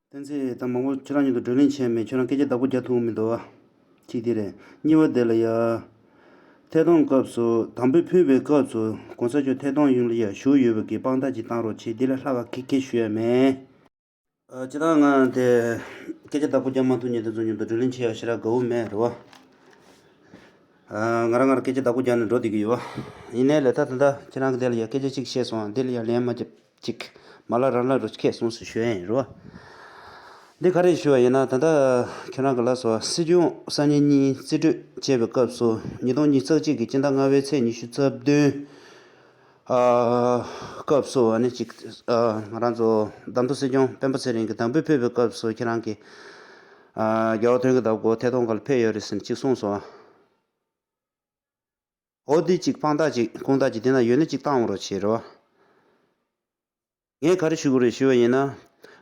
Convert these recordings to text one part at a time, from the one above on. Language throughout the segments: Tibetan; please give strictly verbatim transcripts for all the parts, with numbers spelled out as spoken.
བསྟན་འཛིན། ད་མང་པོ་ཁྱེད་རང་མཉམ་དུ་བགྲོ་གླེང་བྱས་མེད། ཁྱོད་རང་སྐད་ཆ་བདག་པོ་རྒྱག་ཐུབ་མི་འདུག་བ། གཅིག་དེ་རེད། གཉིས་པ་དེ་ལ་ཡ། ཐད་གཏོང་སྐབས་སུ་དམ་བེ་ཕུལ་བའི་སྐབས་སུ་གོང་ས་མཆོག་ཐད་གཏོང་ཡོང་ལ་ཡ་བཞུགས་ཡོད་པའི་གི་དཔང་རྟགས་ཅིག་བཏང་རོགས་བྱེད། འདི་ལས་ལྷག་པ་གི་སྐད་ཞུ་ཡ་མེད། ཨ། སྤྱིར་བཏང་ང་དེ་སྐད་ཆ་བདག་པོ་རྒྱག་མ་ཐུབ་མཁན་དེ་ཚོ་མཉམ་དུ་བགྲོ་གླེང་བྱེད་ཡ་ཞེ་དྲག་དགའ་བོ་མེད་རེད་བ། ཨ། ང་རང་ང་རང་སྐད་ཆ་བདག་པོ་རྒྱག་ནས་འགྲོ་བསྡད་ཀྱི་ཡོད་བ། ཡིན་ནའི་ལས་ད་ད་ལྟ་ཁྱེད་རང་གི་དེ་ལ་ཡ་སྐད་ཆ་གཅིག་བཤད་སོང་། འདི་ལ་ཡ་ལན་མ་རྒྱབ་ཅིག་མ་ལ་རང་ལ་རུ་ཁྱེད་སོང་ཟེར་ཞུ་ཡ་ཡིན་རོ། འདི་ག་རེ་ཞུ་བ་ཡིན་ན། ད་ལྟ་ཁྱེད་རང་གི་ལ་སོ་སྲིད་སྐྱོང་སང་ཉིན་གཉིས་རྩིས་སྤྲོད་བྱས་པའི་སྐབས་སུ་ཉིས་སྟོང་ཉི་ཤུ་རྩ་གཅིག་གི་སྤྱི་ཟླ་ལྔ་པའི་ཚེས་ཉི་ཤུ་རྩ་བདུན། ཨ། སྐབས་སུ་ཨ་ནི་ཅིག་ཨ། ང་རང་ཚོ་བདམས་ཐོན་སྲིད་སྐྱོང་སྤེན་པ་ཚེ་རིང་གི་དམ་བེ་ཕུལ་བའི་སྐབས་སུ་ཁྱེད་རང་གིས། ཨ། རྒྱལ་བ་དོན་གྱི་བདག་པོ་ཐད་གཏོང་སྒང་ལ་ཕེབས་ཡོད་རེད་ཟེར་ནས་ཅིག་གསུངས་སོང་། འོ་འདི་གཅིག་དཔང་རྟགས་གཅིག་ཁུངས་དག་གཅིག་དེ་ན་ཡོད་ན་གཅིག་བཏང་རོགས་བྱེད་རོགས། ངས་ག་རེ་ཞུ་དགོས་རེད་ཞུ་བ་ཡིན་ན།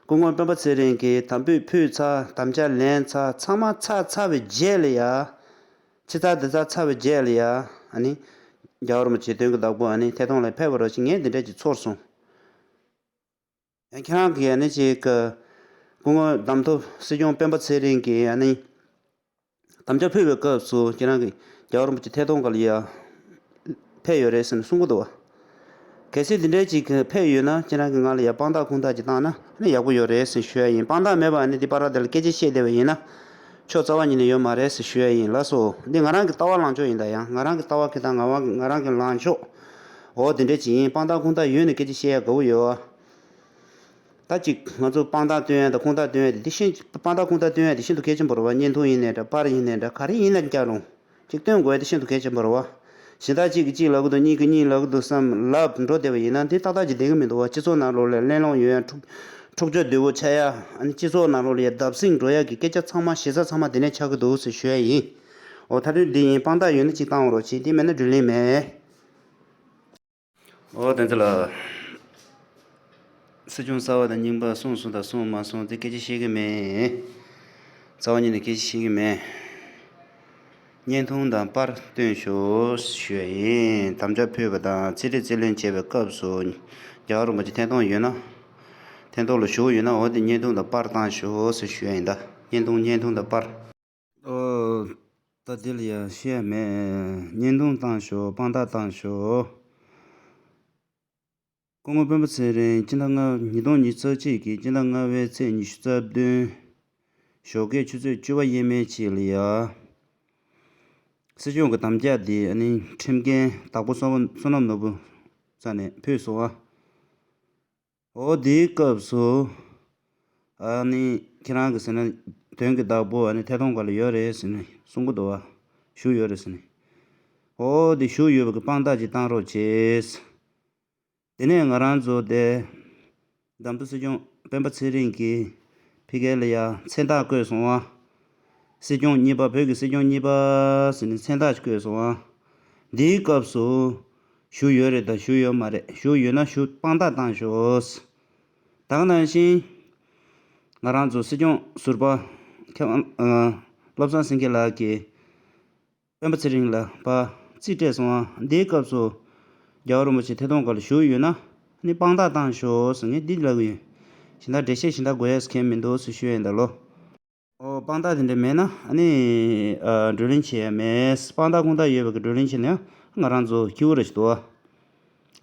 སྐུ་ངོ་སྤེན་པ་ཚེ་རིང་གིས་དམ་བེ་ཕུལ་ཚར། དམ་བཅའ་ལེན་ཚར། ཚང་མ་ཚར་ཚར་བའི་རྗེས་ལ་ཡ། ཕྱི་ཚར་འདི་ཚར་ཚར་བའི་རྗེས་ལ་ཡ། ཨ་ནི། རྒྱལ་བ་རིན་པོ་ཆེ་དོན་གྱི་བདག་པོ་ཨ་ནི་ཐད་གཏོང་ལ་ཕེབས་པ་རོགས་བྱེད། ངས་འདི་འདྲ་ཅིག་ཚོར་སོང་། ཡང་ཁྱེད་རང་གིས་ཨ་ནི་ཅིག་སྐུ་ངོ་བདམས་ཐོན་སྲིད་སྐྱོང་སྤེན་པ་ཚེ་རིང་གིས་ཨ་ནི་དམ་བཅའ་ཕུལ་བའི་སྐབས་སུ་ཁྱེད་རང་གིས་རྒྱལ་བ་རིན་པོ་ཆེ་ཐད་གཏོང་སྒང་ལ་ཡ་ཕེབས་ཡོད་རེད་ཟེར་ནས་གསུང་གི་འདུག་བ། གལ་སྲིད་འདི་འདྲའི་ཅིག་ཕེབས་ཡོད་ན་ཁྱེད་རང་གིས་ང་ལ་ཡ་དཔང་རྟགས་ཁུངས་དག་ཅིག་བཏང་ན་ཨ་ནི་ཡག་པོ་ཡོད་རེད་ཟེར་ཞུ་ཡ་ཡིན། དཔང་རྟགས་མེད་པ་ཨ་ནི་འདི་པར་ར་དེ་ལ་སྐད་ཆ་བཤད་བསྡད་པ་ཡིན་ན་ཆོ་རྩ་བ་ཉིད་ནས་ཡོད་མ་རེད་ཟེར་ཞུ་ཡ་ཡིན་ལགས་སོ། འདི་ང་རང་གི་ལྟ་བ་ལངས་ཕྱོགས་ཡིན་ད། ཡང་ང་རང་གི་ལྟ་བ་ཁྱེད་དང་ང་བ་ང་རང་གི་ལངས་ཕྱོགས། འོ་དེ་འདྲ་ཅིག་ཡིན། དཔང་རྟགས་ཁུངས་དག་ཡོད་ནས་སྐད་ཆ་བཤད་ཡ་དགའ་བོ་ཡོད། ད་ཅིག་ང་ཚོ་དཔང་རྟགས་སྟོན་ཡ་དང་ཁུངས་དག་སྟོན་ཡ་དེ་དེ་ཤིན། དཔང་རྟགས་ཁུངས་དག་སྟོན་ཡ་དེ་ཤིན་ཏུ་གལ་ཆེན་པོ་རེད་བ། བརྙན་ཐུང་ཡིན་ནའི་འདྲ། པར་ཡིན་ནའི་འདྲ། ག་རེ་ཡིན་ན་ཀྱང་རུང་ཅིག་སྟོན་དགོས་ཡ་དེ་ཤིན་ཏུ་གལ་ཆེན་པོ་རེད་བ། གཞན་དག་གཅིག་གིས་གཅིག་ལབ་གི་འདུག་གཉིས་ཀྱིས་གཉིས་ལབ་གི་འདུག་བསམ་ལབ་འགྲོ་བསྡད་པ་ཡིན་ན་དེ་ཏག་ཏག་ཅིག་བསྡད་གི་མི་འདུག་བ། སྤྱི་ཚོགས་ནང་ལོགས་ལ་གླེང་སློང་ཡོད་ཡ། འཁྲུག་འཁྲུག་ཆ་དོད་པོ་ཆགས་ཡ། ཨ་ནི་སྤྱི་ཚོགས་ནང་ལོགས་ལ་ཡ་བརྡབ་གསིག་འགྲོ་ཡ་གི་སྐད་ཆ་ཚང་མ་ཞེ་ས་ཚང་མ་དེ་ནས་ཆགས་གི་འདུག་ཟེར་ཞུ་ཡ་ཡིན། འོ་ད་དུང་འདི་ཡིན། དཔང་རྟགས་ཡོད་ན་ཅིག་བཏང་རོགས་བྱེད། དེ་མེད་ན་བགྲོ་གླེང་མེད། འོ་བསྟན་འཛིན་ལགས། སྲིད་སྐྱོང་གསར་པ་དང་རྙིང་པ་གསུངས་སོང་དང་གསུངས་མ་སོང་དེ་སྐད་ཆ་བཤད་གི་མེད། རྩ་བ་ཉིད་ནས་སྐད་ཆ་བཤད་གི་མེད། བརྙན་ཐུང་དང་པར་སྟོན་ཤོག་ཞུ་ཡ་ཡིན། དམ་བཅའ་ཕུལ་བ་དང་རྩིས་རེས་རྩིས་ལེན་བྱེད་པའི་སྐབས་སུ་རྒྱལ་བ་རིན་པོ་ཆེ་ཐད་གཏོང་ཡོད་ན། ཐད་གཏོང་ལ་བཞུགས་ཡོད་ན་འོ་དེ་བརྙན་ཐུང་དང་པར་བཏང་ཤོག་ཟེར་ཞུ་ཡ་ཡིན་ད། བརྙན་ཐུང་བརྙན་ཐུང་དང་པར། ཨོ། ད་དེ་ལ་ཡ་བཤད་མེད། བརྙན་ཐུང་བཏང་ཤོག་དཔང་རྟགས་བཏང་ཤོག་སྐུ་ངོ་སྤེན་པ་ཚེ་རིང་སྤྱི་ཟླ་ལྔ། ཉིས་སྟོང་ཉི་ཤུ་རྩ་གཅིག་གི་སྤྱི་ཟླ་ལྔ་པའི་ཚེས་ཉི་ཤུ་རྩ་བདུན། ཞོགས་ཀས་ཆུ་ཚོད་བཅུ་པ་ཡས་མས་ཅིག་ལ་ཡ། སྲིད་སྐྱོང་གི་དམ་བཅའ་དེ་ཨ་ནི་ཁྲིམས་འགན་བདག་པོ་བསོད་ནམས་ནོར་བུ་རྩ་ནས་ཕུལ་སོང་ཨ། འོ་དེའི་སྐབས་སུ། ཨ་ནི་ཁྱེད་རང་གི་ཟེར་ན་དོན་གྱི་བདག་པོ་ཨ་ནི་ཐད་གཏོང་སྒང་ལ་ཡོད་རེད་ཟེར་ནས་གསུང་གི་འདུག་བ། བཞུགས་ཡོད་རེད་ཟེར་ནས། འོ་དེ་བཞུགས་ཡོད་པ་གི་དཔང་རྟགས་ཅིག་བཏང་རོགས་བྱེད། དེ་ནས་ང་རང་ཚོ་དེ་བདམས་ཐོན་སྲིད་སྐྱོང་སྤེན་པ་ཚེ་རིང་གིས་ཕ་གི་ལ་ཡ་མཚན་རྟགས་བཀོད་སོང་བ། སྲིད་སྐྱོང་གཉིས་པ། བོད་ཀྱི་སྲིད་སྐྱོང་གཉིས་པ་ཟེར་ནས་མཚན་རྟགས་ཤིག་བཀོད་སོང་བ། འདིའི་སྐབས་སུ་བཞུགས་ཡོད་རེད་དང་བཞུགས་ཡོད་མ་རེད། བཞུགས་ཡོད་ན་བཞུགས་དཔང་རྟགས་བཏང་ཤོག་ད་ག་ནང་བཞིན་ང་རང་ཚོ་སྲིད་སྐྱོང་ཟུར་པ་ཁ་ཨ་བློ་བཟང་སེང་གེ་ལགས་ཀྱིས་སྤེན་པ་ཚེ་རིང་ལ་ཕར་རྩིས་སྤྲད་སོང་ཨ། འདིའི་སྐབས་སུ་རྒྱལ་བ་རིན་པོ་ཆེ་ཐད་གཏོང་སྒང་ལ་བཞུགས་ཡོད་ན་ནི་དཔང་རྟགས་བཏང་ཤོག་ཟེར་ངས་འདི་ལབ་གི་ཡོད། གཞན་དག་འགྲེལ་བཤད་གཞན་དག་དགོས་ཡས་མཁན་མི་འདུག་ཟེར་ཞུ་ཡས་ཡིན་ད་ལོ། ཨོ་དཔང་རྟགས་དེ་འདྲ་མེད་ན་ཨ་ནི་ཨ་བགྲོ་གླེང་བྱེད་ཡས་མེད། དཔང་རྟགས་ཁུངས་དག་ཡོད་པའི་གི་བགྲོ་གླེང་བྱེད་ན་ཡང་ང་རང་ཚོ་སྐྱིད་པོ་རེ་ཞིག་འདུག་ཨ།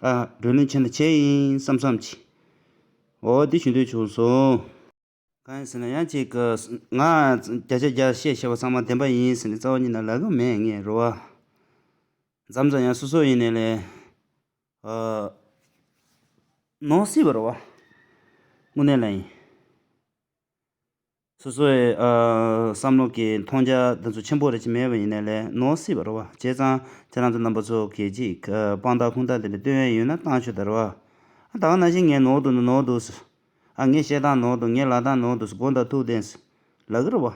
ཨ་བགྲོ་གླེང་བྱེད་ན་བྱས་ཡིན་བསམ་བསམ་གྱིས། ཨོ་འདི་ཞུ་འདོད་བྱུང་སོང་། གང་ཡིན་ཟེར་ན་ཡང་ཅིག་གི་ང་བརྒྱ་ཆ་བརྒྱ་བཤད་བཤད་པ་ཚང་མ་བདེན་པ་ཡིན་ཟེར་ནས་རྩ་བ་ཉིད་ནས་ལབ་གི་མེད་ངས་རེད་བ། མཚམས་མཚམས་ཡང་སོ་སོ་ཡིན་ནའི་ལས་ཨ་ནོར་སྲིད་པ་རེད་བ། དངོས་གནས་ལ་ཡིན། སོ་སོའི་ཨ་བསམ་བློ་གི་མཐོང་རྒྱ་འདི་ཚོ་ཆེན་པོ་རེ་ཅིག་མེད་པ་ཡིན་ནའི་ལས་ནོར་སྲིད་པ་རེད་བ། བྱས་ཙང་ཁྱེད་རང་ཚོ་རྣམ་པ་ཚོ་གིས་ཅིག་ཨ་དཔང་རྟགས་ཁུངས་དག་དེ་འདྲ་སྟོན་ཡས་ཡོད་ན་བཏང་ཤོག་ད་རེད་བ། ཨ་ད་ག་ནང་བཞིན་ངས་ནོར་འདུག་ན་ནོར་འདུག་ཟེར། ཨ་ངས་བཤད་སྟངས་ནོར་འདུག་ངས་ལབ་སྟངས་ནོར་འདུག་ཟེར། མགོ་འདར་ཐུག་བསྡད་ཟེར་ལབ་གི་རེད་བ།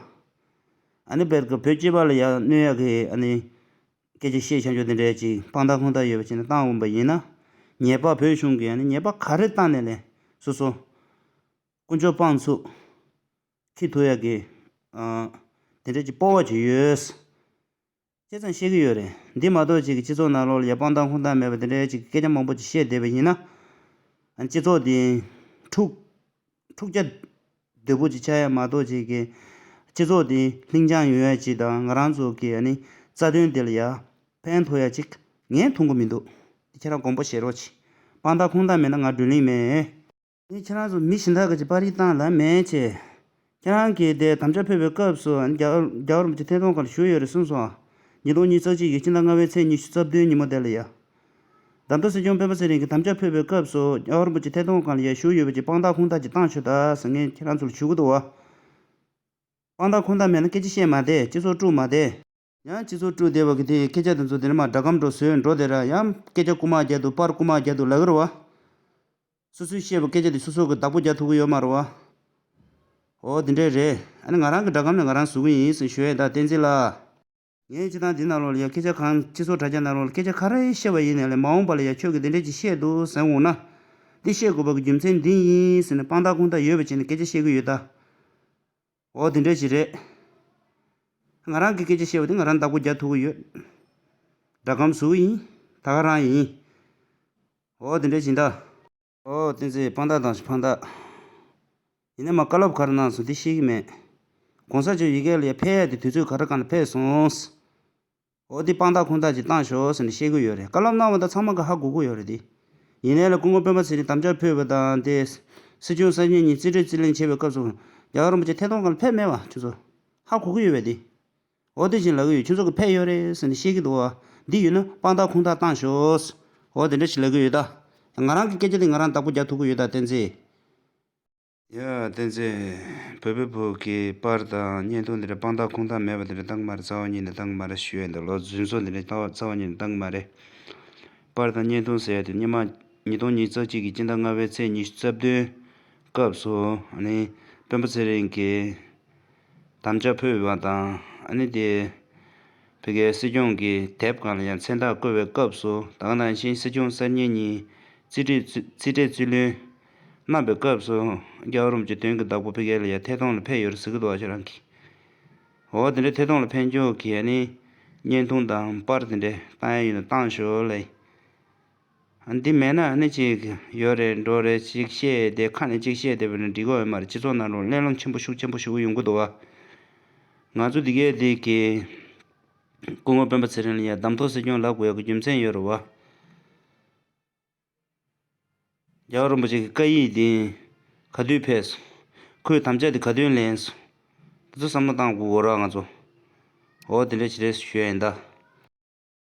ཨ་ནི་བེར་གི་བོད་སྤྱི་པ་ལ་ཡ་གནོད་ཡ་གི་ཨ་ནི་སྐད་ཆ་བཤད་བྱ་འཇོག་དེ་འདྲས་ཅིག་དཔང་རྟགས་ཁུངས་དག་ཡོད་པ་བྱས་ནས་བཏང་འོང་པ་ཡིན་ན། ཉེས་པ་བོད་གཞུང་གི་ཨ་ནི་ཉེས་པ་ག་རེ་བཏང་ནས་ལས་སོ་སོ་དཀོན་མཆོག་དཔང་ཚུགས་འཁྱེར་ཐུབ་ཡ་གི་ཨ་དེ་འདྲས་ཅིག་སྤོབས་པ་ཅིག་ཡོད། བྱས་ཙང་བཤད་གི་ཡོད་རེད། འདི་མ་གཏོགས་ཅིག་གི་སྤྱི་ཚོགས་ནང་ལོགས་ལ་ཡ་དཔང་རྟགས་ཁུངས་དག་མེད་པ་དེ་འདྲའི་ཅིག་སྐད་ཆ་མང་པོ་ཅིག་བཤད་བསྡད་པ་ཡིན་ན། ཨ་སྤྱི་ཚོགས་འདི་འཁྲུག་འཁྲུག་ཆ་ བདེ་པོ་ཅིག་ཆགས་ཡ་མ་གཏོགས་ཅིག་གི་སྤྱི་ཚོགས་དེ་ལྷིང་འཇགས་ཡོང་ཡ་ཅིག་དང་ང་རང་ཚོ་གི་ཨ་ནི་རྩ་དོན་དེ་ལ་ཡ་ཕན་ཐོགས་ཡ་ཅིག་ངས་མཐོང་གི་མི་འདུག་ཁྱེད་རང་དགོངས་པ་བཞེས་རོགས་གྱིས། དཔང་རྟགས་ཁུངས་དག་མེད་ན་ང་བགྲོ་གླེང་མེད། ངས་ཁྱེད་རང་ཚོ་མི་གཞན་དག་གི་ཅིག་པར་རིས་བཏང་ལ་མེད་ཅེས། ཁྱེད་རང་གིས་དེ་དམ་བཅའ་ཕུལ་བའི་སྐབས་སུ་ཨ་ནི་རྒྱལ་རྒྱལ་བ་རིན་པོ་ཆེ་ཐད་གཏོང་ཁང་ལ་བཞུགས་ཡོད་རེད་གསུངས་སོང་། ཉིས་སྟོང་ཉི་ཤུ་རྩ་གཅིག་གི་སྤྱི་ཟླ་ལྔ་པའི་ཚེས་ཉི་ཤུ་རྩ་བདུན་ཉིན་མོ་དེ་ལ་ཡ། རྡ་རམ་ས་སྲིད་སྐྱོང་སྤེན་པ་ཚེ་རིང་གིས་དམ་བཅའ་ཕུལ་བའི་སྐབས་སུ་རྒྱལ་བ་རིན་པོ་ཆེ་ཐད་གཏོང་ཁང་ལ་ཡ་བཞུགས་ཡོད་པ་ཅིག་དཔང་རྟགས་ཁུངས་དག་ཅིག་བཏང་ཤོག་དང་ཟེར་ངས་ཁྱེད་རང་ཚོ་ལ་ཞུ་གི་འདུག་བ། དཔང་རྟགས་ཁུངས་དག་མེད་ན་སྐད་ཆ་བཤད་མ་བསྡད། སྤྱི་ཚོགས་དཀྲུག་མ་བསྡད། ཡང་སྤྱི་ཚོགས་དཀྲུག་བསྡད་པ་གི་དེ་སྐད་ཆ་དེ་ཚོ་དེ་ནས་མར་སྒྲ་སྒམ་འགྲོ་བཟོས་འགྲོ་དེ་ར་ཡང་སྐད་ཆ་རྐུ་མ་རྒྱག་འདུག་པར་རྐུ་མ་རྒྱག་འདུག་ལབ་ཀྱི་རེད་བ། སོ་སོས་བཤད་པའི་སྐད་ཆ་དེ་སོ་སོ་གི་བདག་པོ་རྒྱག་ཐུབ་ཀྱི་ཡོད་མ་རེད་བ། འོ་དེ་འདྲས་རེད། ཨ་ནི་ང་རང་གི་སྒྲ་སྒམ་ནས་ང་རང་བཟོ་གི་ཡིན་ཟེར་ཞུ་ཡས་ད་བསྟན་འཛིན་ལགས། ངས་སྤྱི་བཏང་འདི་ནང་ལོགས་ལ་ཡ་སྐད་ཆ་གང་སྤྱི་ཚོགས་དྲ་རྒྱ་ནང་ལོགས་ལ་སྐད་ཆ་ག་རེ་བཤད་པ་ཡིན་ནའི་ལས་མ་འོངས་པ་ལ་ཡ་ཁྱོད་ཀྱིས་འདི་འདྲས་ཅིག་བཤད་འདུག་ཟེར་འོང་ན། འདི་བཤད་དགོས་པ་གི་རྒྱུ་མཚན་འདི་ཡིན་ཟེར་ནས་དཔང་རྟགས་ཁུངས་དག་ཡོད་པ་བྱས་ནས་སྐད་ཆ་བཤད་ཀྱི་ཡོད་ད། འོ་དེ་འདྲས་ཅིག་རེད། ང་རང་གི་སྐད་ཆ་བཤད་པ་དེ་ང་རང་བདག་པོ་རྒྱག་ཐུབ་ཀྱི་ཡོད། སྒྲ་སྒམ་བཟོ་གི་ཡིན། ད་ག་རང་ཡིན། འོ་དེ་འདྲས་ཅིག་ད། ཨོ་བསྟན་འཛིན་དཔང་རྟགས་དང་ཞིག་ཕང་རྟགས། ཡིན་ནའི་མ་བཀའ་སློབ་ག་རེ་གནང་སོང་འདི་ཤེས་ཀྱི་མེད། གོང་ས་མཆོག་ཡ་གི་ལ་ཡ་ཕེབས་ཡ་དེ་དུས་ཚོད་ག་རེ་གང་ལ་ཕེབས་སོང་། ཨོ་འདི་དཔང་རྟགས་ཁུངས་དག་ཅིག་བཏང་ཤོག་ཟེར་ནས་བཤད་ཀྱི་ཡོད་རེད། བཀའ་སློབ་གནང་བ་དང་ཚང་མ་གི་ཧ་གོ་གི་ཡོད་རེད་དེ། ཡིན་ནའི་ལ་སྐུ་ངོ་སྤེན་པ་ཚེ་རིང་དམ་བཅའ་ཕུལ་བ་དང་དེ། སྲིད་སྐྱོང་གསར་རྙིང་གཉིས་རྩིས་སྤྲོད་རྩིས་ལེན་བྱེད་པའི་སྐབས་སུ་རྒྱལ་བ་རིན་པོ་ཆེ་ཐད་གཏོང་ཁང་ལ་ཕེབས་མེད་པ་ཁྱོད་ཚོ། ཧ་གོ་གི་ཡོད་པས་དེ། འོ་དེ་བཞིན་ལབ་ཀྱི་ཡོད། ཁྱོད་ཚོ་གི་ཕེབས་ཡོད་རེད་ཟེར་ནས་བཤད་ཀྱི་འདུག་བ། འདི་ཡོད་ན་དཔང་རྟགས་ཁུངས་དག་བཏང་ཤོག་འོ་དེ་འདྲ་ཞིག་ལབ་ཀྱི་ཡོད་ད། ང་རང་གི་སྐད་ཆ་དེ་ང་རང་བདག་པོ་རྒྱག་ཐུབ་ཀྱི་ཡོད་ད་བསྟན་འཛིན། ཡ་བསྟན་འཛིན། བོད་པའི་བུ་གི་པར་དང་བརྙན་ཐུང་དེ་འདྲ་དཔང་རྟགས་ཁུངས་དག་མེད་པ་དེ་འདྲ་བཏང་གི་མ་རེད། རྩ་བ་ཉིད་ནས་བཏང་གི་མ་རེད་ཞུ་ཡས་འདུག་ལོ་རྫུན་བཟོ་དེ་འདྲ་རྩ་བ་རྩ་བ་ཉིད་ནས་བཏང་གི་མ་རེད། པར་དང་བརྙན་ཐུང་ཟེར་ཡ་དེ་སྔོན་མ་ཉིས་སྟོང་ཉི་ཤུ་རྩ་གཅིག་གི་སྤྱི་ཟླ་ལྔ་པའི་ཚེས་ཉི་ཤུ་རྩ་བདུན་སྐབས་སུ་ཨ་ནི་སྤེན་པ་ཚེ་རིང་གིས་དམ་བཅའ་ཕུལ་བ་དང་ཨ་ནི་དེ་ཕ་གིའི་སྲིད་སྐྱོང་གི་དེབ་སྒང་ལ་ཡང་མཚན་རྟགས་བཀོད་པའི་སྐབས་སུ་ད་ག་ནང་བཞིན་སྲིད་སྐྱོང་གསར་རྙིང་གཉིས་རྩིས་སྤྲོད་རྩིས་སྤྲོད་རྩིས་ལེན་གནང་བའི་སྐབས་སུ་རྒྱལ་བ་རིན་པོ་ཆེ་དོན་གྱི་བདག་པོ་ཕ་གི་ལ་ཡང་ཐད་གཏོང་ལ་ཕེབས་ཡོད་རེད་ཟེར་གྱི་འདུག་ཨ་ཁྱོད་རང་གིས། འོ་དེ་འདྲའི་ཐད་གཏོང་ལ་ཕེབས་འཇོག་གི་ཨ་ནི་བརྙན་ཐུང་དང་པར་དེ་འདྲ་བཏང་ཡ་ཡོད་ན་བཏང་ཤོག་ལབ། འདི་མེད་ན་ཨ་ནི་ཅིག་ཡོད་རེད་འགྲོ་རེད་ཅིག་བཤད་དེ་ཁ་ནས་ཅིག་བཤད་དེ་བས་ན་འགྲིག་གི་ཡོད་མ་རེད། སྤྱི་ཚོགས་ནང་ལ་གླེང་སློང་ཆེན་པོ་ཤུགས་ཆེན་པོ་ཞུ་གི་ཡོང་གི་འདུག་བ། ང་ཚོ་འདི་གའི་འདི་གི་སྐུ་ངོ་སྤེན་པ་ཚེ་རིང་ལ་ཡ་གདམ་ཐོག་སྲིད་སྐྱོང་ལབ་དགོས་ཡ་གི་རྒྱུ་མཚན་ཡོད་རེད་བ། རྒྱལ་བ་རིན་པོ་ཆེ་གི་བཀའ་ཡིག་འདི་ག་དུས་ཕེབས་སོང་། ཁོས་དམ་བཅའ་འདི་ག་དུས་ལེན་སོང་། དེ་ཚོ་བསམ་བློ་བཏང་དགོས་ར་ང་ཚོ། འོ་དེ་འདྲ་ཞིག་རེད་ཞུ་ཡ་ཡིན་ད།